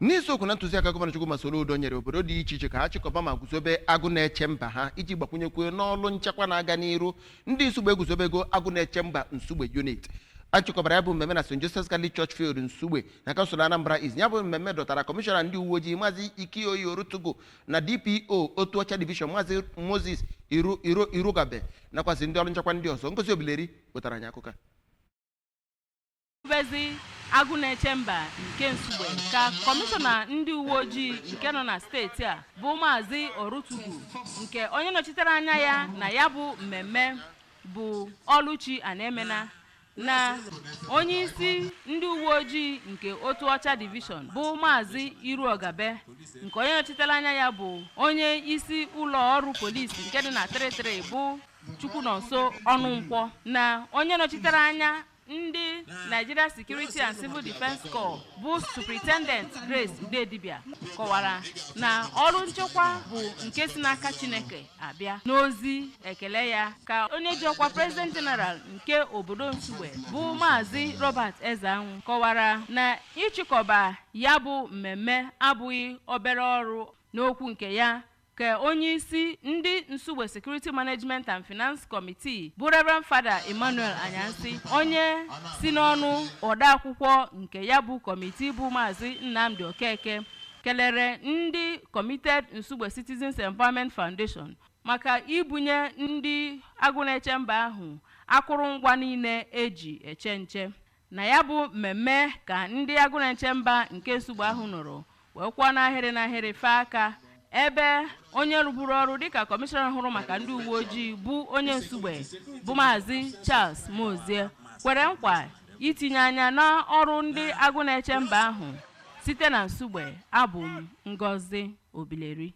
N'isiokwu na ntụziaka Gọvanọ Chukwuma Soludo nyere obodo dị iche iche ka ha chịkọba ma guzobe Agụ Na-eche Mba ha iji gbakwunyekwuo n'ọlụ nchekwa na-aga n'iru, ndị Nsugbe eguzobego Agụ Na-eche Mba Nsugbe Unit. A chịkọbara ya bụ mmemme na St. Joseph's Catholic Church Field, Nsugbe, na kansụl Anambra East. Ya bụ mmemme dọtara kọmishọna ndị uwe ojii, Maazị Ikioyi Orutugu, na DPO Otuocha Division, Maazị Moses Iru Iru Irugabe, nakwazị ndị ọrụ nchekwa ndị ọzọ. Ngozi Obileri wetara anyị akụkọ a. Bezi Agụ Na-eche Mba nke Nsugbe ka kọmishọna ndị uwe ojii nke nọ na steeti a bụ Maazị Orutugu, nke onye nọchitere anya ya na ya bụ mmemme bụ Ọlụchi Anaemena, na onye isi ndị uwe ojii nke Otuocha Division bụ Maazị Iruogabe, nke onye nọchitere anya ya bụ onye isi ụlọ ọrụ polisi nke dị na 33 bụ Chukwunonso Ọnụnkwọ, na onye nọchitere anya ndị Nigeria Security and Civil Defence Corps bụ Superintendent Grace Udedibia, kọwara na ọrụ nchekwa bụ nke si n'aka Chineke abịa. N'ozi ekele ya ka onye ji ọkwa President General nke obodo Nsugbe bụ Maazị Robert Ezeanwụ kọwara na ịchịkọba ya bụ mmemme abụghị obere ọrụ. N'okwu nke ya ka onye isi ndị Nsugbe Security Management and Finance Committee bụ Reverend Father Emmanuel Anyansi, onye si n'ọnụ odeakwụkwọ nke ya bụ kọmitii bụ Maazị Nnamdi Okeke, kelere ndị Committed Nsugbe Citizens Empowerment Foundation maka ibunye ndị Agụna-eche Mba ahụ akụrụngwa niile eji eche nche. Na ya bụ mmemme ka ndị Agụna-eche Mba nke Nsugbe ahụ nọrọ wee kwụọ n'ahịrị n'ahịrị fee aka, ebe onye rụburu ọrụ dịka kọmishọna hụrụ maka ndị uwe ojii bụ onye Nsugbe bụ Maazị Charles Mozie kwere nkwa itinye anya n'ọrụ ndị Agụna-eche Mba ahụ. Site na Nsugbe, abụ m Ngozi Obileri.